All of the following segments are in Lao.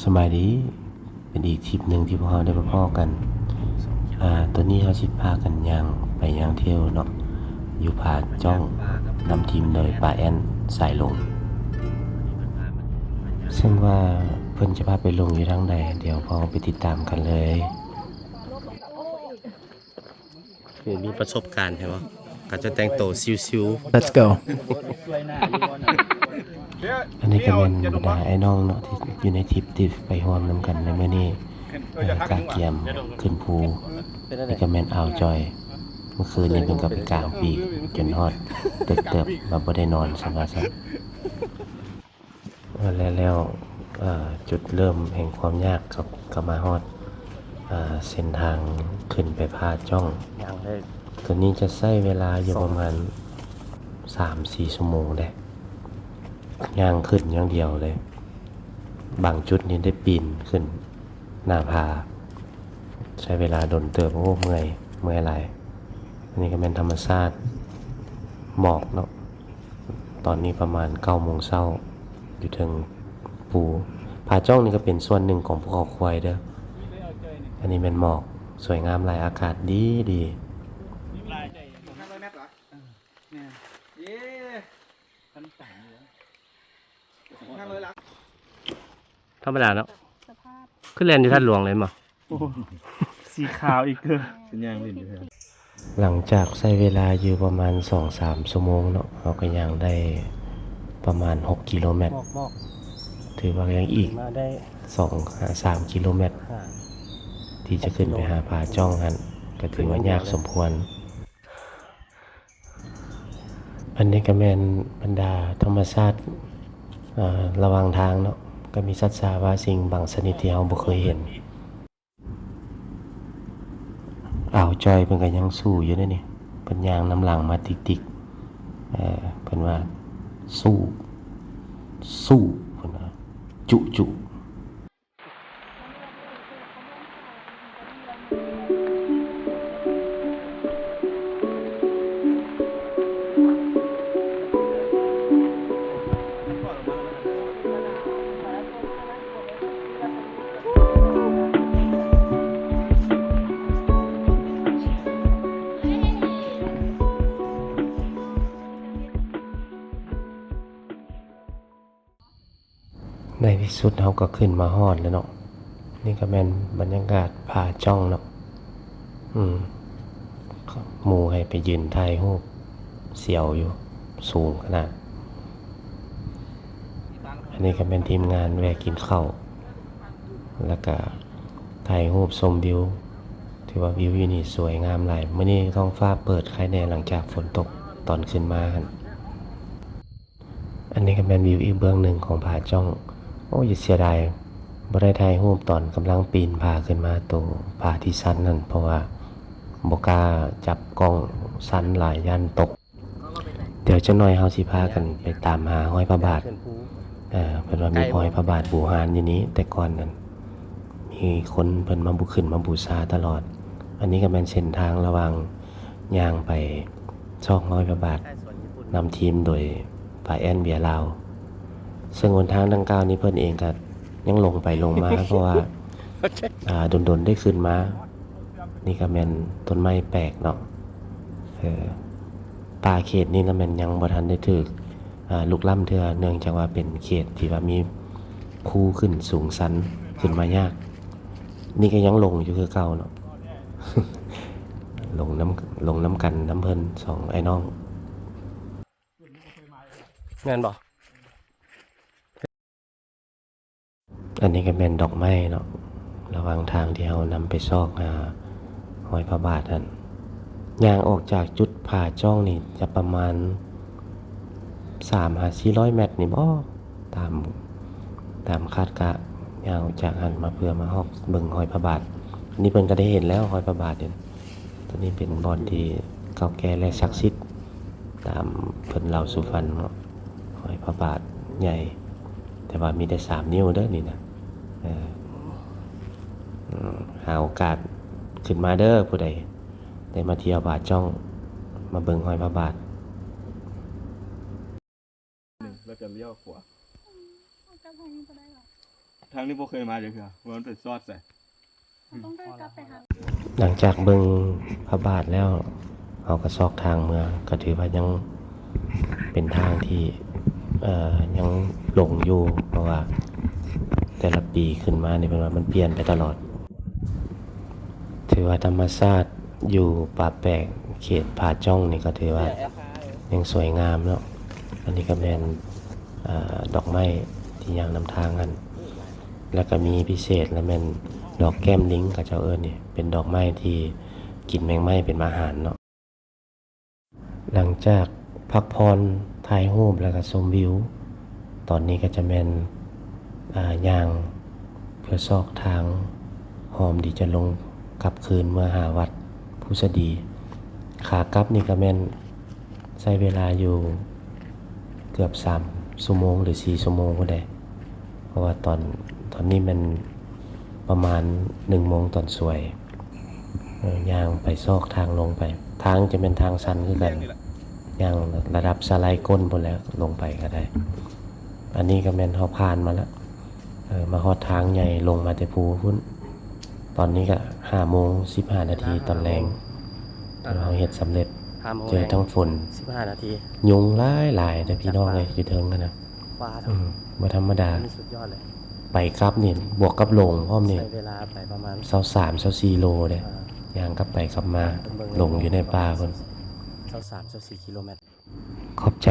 ສະບາຍດີ ເປັນອີກທຣິບໜຶ່ງທີ່ພວກເຮົາໄດ້ມາພໍ້ກັນ. ອາ ຕອນນີ້ເຮົາຊິພາກັນຍ່າງໄປຍ່າງເທວເນາະ ຢູ່ຜາຈ້ອງ ນຳທີມໂດຍປາແອນ ສາຍຫຼົງ. ເຊິ່ງວ່າເພິ່ນຈະພາໄປຫຼົງຢູ່ທາງໃດ ດຽວພວກເຮົາໄປຕິດຕາມກັນເລີຍ. ຜູ້ມີປະສົບການ ເຫັນບໍ່? ເຂົາຈະແຕ່ງໂຕຊິວໆ. Let's go. ອັນນີ້ກໍແມ່ນບັນດາອ້າຍນ້ອງເນາະ ທີ່ຢູ່ໃນທຣິບທີ່ໄປຮ່ວມນຳກັນໃນມື້ນີ້ ເອີ ກະກຽມຂຶ້ນພູ. ນີ້ກໍແມ່ນອາວຈອຍ ເມື່ອຄືນນີ້ເພິ່ນກໍໄປກາງປີກຈົນຮອດເຕີບໆ ວ່າບໍ່ໄດ້ນອນຊັ້ນວ່າຊັ້ນ. ແລ້ວ ແລ້ວ ເອີ ຈຸດເລີ່ມແຫ່ງຄວາມຍາກກໍ ກໍມາຮອດ ເອີ ເສັ້ນທາງຂຶ້ນໄປຜາຈ້ອງ. ຕົວນີ້ຈະໃຊ້ເວລາຢູ່ປະມານສາມສີ່ຊົ່ວໂມງເດ້ ຍ່າງຂຶ້ນຢ່າງດຽວເລີຍ. ບາງຈຸດນີ້ໄດ້ປີນຂຶ້ນໜ້າຜາ ໃຊ້ເວລາດົນເຕີບ. ໂອ້ ເມື່ອຍ ເມື່ອຍຫຼາຍ. ອັນນີ້ກໍແມ່ນທຳມະຊາດ ໝອກເນາະ. ຕອນນີ້ປະມານເກົ້າໂມງເຊົ້າ ຢູ່ເທິງພູຜາຈ້ອງນີ້ ກໍເປັນສ່ວນໜຶ່ງຂອງພູເຂົາຄວາຍເດີ້. ອັນນີ້ແມ່ນໝອກ ສວຍງາມຫຼາຍ ອາກາດດີດີ. ທຳມະດາເນາະ ສະພາບ ຄືແລ່ນຢູ່ທາດຫຼວງເລີຍແມ່ນບໍ່? ໂອ້ ສີຂາວອີກເດີ້ ຊິຍ່າງຫຼິ້ນຢູ່ເຮືອນ. ຫຼັງຈາກໃຊ້ເວລາຢູ່ປະມານສອງສາມຊົ່ວໂມງເນາະ ເຮົາກໍຍ່າງໄດ້ປະມານຫົກກິໂລແມັດ ຖືວ່າຍັງອີກສອງຫາສາມກິໂລແມັດ ທີ່ຈະຂຶ້ນໄປຫາຜາຈ້ອງຫັ້ນ ກໍຖືວ່າຍາກສົມຄວນ. ອັນນີ້ກໍແມ່ນບັນດາທຳມະຊາດ ເອີ ລະຫວ່າງທາງເນາະ ກໍມີສັດສາວາສິ່ງບາງຊະນິດທີ່ເຮົາບໍ່ເຄີຍເຫັນ. ອາວຈອຍເພິ່ນກໍຍັງສູ້ຢູ່ເດ້ນີ້ ເພິ່ນຍ່າງນຳຫຼັງມາຕິກໆ ເອີ ເພິ່ນວ່າ ສູ້ ສູ້ ເພິ່ນວ່າ ຈຸໆ. ໃນທີ່ສຸດເຮົາກໍຂຶ້ນມາຮອດແລ້ວເນາະ. ນີ້ກໍແມ່ນບັນຍາກາດຜາຈ້ອງເນາະ. ອືມ ໝູ່ໃຫ້ໄປຢືນຖ່າຍຮູບ ສຽວຢູ່ ສູງຂະໜາດ. ອັນນີ້ກໍແມ່ນທີມງານແວ່ກິນເຂົ້າ ແລ້ວກະຖ່າຍຮູບຊົມວິວ. ຖືວ່າວິວຢູ່ນີ້ສວຍງາມຫຼາຍ. ມື້ນີ້ທ້ອງຟ້າເປີດໄຄແດ່ ຫຼັງຈາກຝົນຕົກຕອນຂຶ້ນມາຫັ້ນ. ອັນນີ້ກໍແມ່ນວິວອີກເບື້ອງໜຶ່ງຂອງຜາຈ້ອງ. ໂອ້ຍ ເສຍດາຍ ບໍ່ໄດ້ຖ່າຍຮູບຕອນກຳລັງປີນຜາຂຶ້ນມາ ໂຕຜາທີ່ຊັນນັ້ນ ເພາະວ່າບໍ່ກ້າຈັບກ້ອງ ຊັນຫຼາຍ ຢ້ານຕົກ. ດຽວຈັກໜ່ອຍເຮົາຊິພາກັນໄປຕາມຫາຮອຍພະບາດ. ເອີ ເພິ່ນວ່າມີຮອຍພະບາດບູຮານຢູ່ນີ້ ແຕ່ກ່ອນນັ້ນ ມີຄົນເພິ່ນມາບູ ຂຶ້ນມາບູຊາຕະຫຼອດ. ອັນນີ້ກໍແມ່ນເສັ້ນທາງລະຫວ່າງຍ່າງໄປຊອກຮອຍພະບາດ ນຳທີມໂດຍປາແອນເບຍລາວ. ເຊິ່ງຫົນທາງດັ່ງກ່າວນີ້ເພິ່ນເອງກໍຍັງຫຼົງໄປຫຼົງມາ ເພາະວ່າ ອ່າ ດົນໆໄດ້ຂຶ້ນມາ. ນີ້ກໍແມ່ນຕົ້ນໄມ້ແປກເນາະ. ເອີ ປ່າເຂດນີ້ລະແມ່ນຍັງບໍ່ທັນໄດ້ຖືກ ອ່າ ລຸກລ້ຳເທື່ອ ເນື່ອງຈາກວ່າເປັນເຂດທີ່ວ່າມີພູຂຶ້ນສູງຊັນ ຂຶ້ນມາຍາກ. ນີ້ກໍຍັງຫຼົງຢູ່ຄືເກົ່າເນາະ ຫຼົງນຳ ຫຼົງນຳກັນນຳເພິ່ນສອງອ້າຍນ້ອງ. ແມ່ນບໍ່? ອັນນີ້ກໍແມ່ນດອກໄມ້ເນາະ ລະຫວ່າງທາງທີ່ເຮົານຳໄປຊອກຫາຮອຍພະບາດຫັ້ນ. ຍ່າງອອກຈາກຈຸດຜາຈ້ອງນີ້ຈະປະມານສາມຫາສີ່ຮ້ອຍແມັດນີ້ບໍ ຕາມ ຕາມຄາດກະ. ຍ່າງອອກຈາກຫັ້ນມາເພື່ອມາຮອດເບິ່ງຮອຍພະບາດ. ອັນນີ້ເພິ່ນກໍໄດ້ເຫັນແລ້ວຮອຍພະບາດນີ້. ຕົວນີ້ເປັນບ່ອນທີ່ເກົ່າແກ່ ແລະ ສັກສິດ ຕາມເພິ່ນເລົ່າສູ່ຟັງເນາະ. ຮອຍພະບາດໃຫຍ່ ແຕ່ວ່າມີແຕ່ສາມນິ້ວເດີ້ນີ້ນະ. ເອີ ຫາໂອກາດຂຶ້ນມາເດີ້ ຜູ້ໃດໄດ້ມາທ່ຽວຜາຈ້ອງ ມາເບິ່ງຮອຍພະບາດ. ແລ້ວກໍລ້ຽວຂວາ. ອືມ ເອົາກັບທາງນີ້ບໍ່ໄດ້ຫວາ? ທາງນີ້ບໍ່ເຄີຍມາຈັກເທື່ອ ວ່າມັນເປັນຊອດໃສ. ຫຼັງຈາກເບິ່ງພະບາດແລ້ວ ເຮົາກໍຊອກທາງເມືອ ກໍຖືວ່າຍັງເປັນທາງທີ່ ເອີ ຍັງຫຼົງຢູ່ ເພາະວ່າແຕ່ລະປີຂຶ້ນມານີ້ ເພິ່ນວ່າມັນປ່ຽນໄປຕະຫຼອດ. ຖືວ່າທຳມະຊາດຢູ່ປ່າແປກເຂດຜາຈ້ອງນີ້ ກໍຖືວ່າຍັງສວຍງາມເນາະ. ອັນນີ້ກໍແມ່ນ ເອີ ດອກໄມ້ທີ່ຍ່າງນຳທາງຫັ້ນ ແລ້ວກໍມີພິເສດລະແມ່ນດອກແກ້ມລິງ ເຂົາເຈົ້າເອີ້ນນີ້ ເປັນດອກໄມ້ທີ່ກິນແມງໄມ້ເປັນອາຫານເນາະ. ຫຼັງຈາກພັກຜ່ອນ ຖ່າຍຮູບ ແລ້ວກໍຊົມວິວ ຕອນນີ້ກໍຈະແມ່ນ ອາ ຍ່າງເພື່ອຊອກທາງ ຮອມທີ່ຈະລົງກັບຄືນເມືອຫາວັດພູສະດີ. ຂາກັບນີ້ກໍແມ່ນໃຊ້ເວລາຢູ່ເກືອບສາມຊົ່ວໂມງ ຫຼື ສີ່ຊົ່ວໂມງພຸ້ນໃດ ເພາະວ່າຕອນ ຕອນນີ້ແມ່ນປະມານໜຶ່ງໂມງຕອນສວຍ. ເອີ ຍ່າງໄປຊອກທາງລົງໄປ ທາງຈະແມ່ນທາງຊັນຄືກັນ ຍ່າງລະດັບສະໄລກົ້ນພຸ້ນແຫຼະ ລົງໄປກໍໄດ້. ອັນນີ້ກໍແມ່ນເຮົາຜ່ານມາລະ ເອີ ມາຮອດທາງໃຫຍ່ລົງມາແຕ່ພູພຸ້ນ. ຕອນນີ້ກໍຫ້າໂມງສິບຫ້ານາທີຕອນແລງ ເຮົາເຮັດສຳເລັດ. ເຈີທັງຝົນ ຍຸງຫຼາຍໆເດີພີ່ນ້ອງເອີຍ ຢູ່ເທິງຫັ້ນນະ ບໍ່ທຳມະດາ. ໄປກັບນີ້ບວກກັບຫຼົງພ້ອມນີ້ ຊາວສາມ ຊາວສີ່ໂລເດ້ ຍ່າງກັບໄປກັບມາ ຫຼົງຢູ່ໃນປ່າພຸ້ນ. ຂອບໃຈ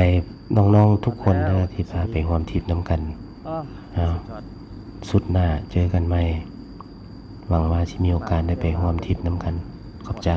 ນ້ອງໆທຸກຄົນເດີທີ່ພາໄປຮ່ວມທຣິບນຳກັນ. ສຸດໜ້າເຈີກັນໃໝ່. ຫວັງວ່າຊິມີໂອກາດໄດ້ໄປຮ່ວມທຣິບນຳກັນ. ຂອບໃຈ.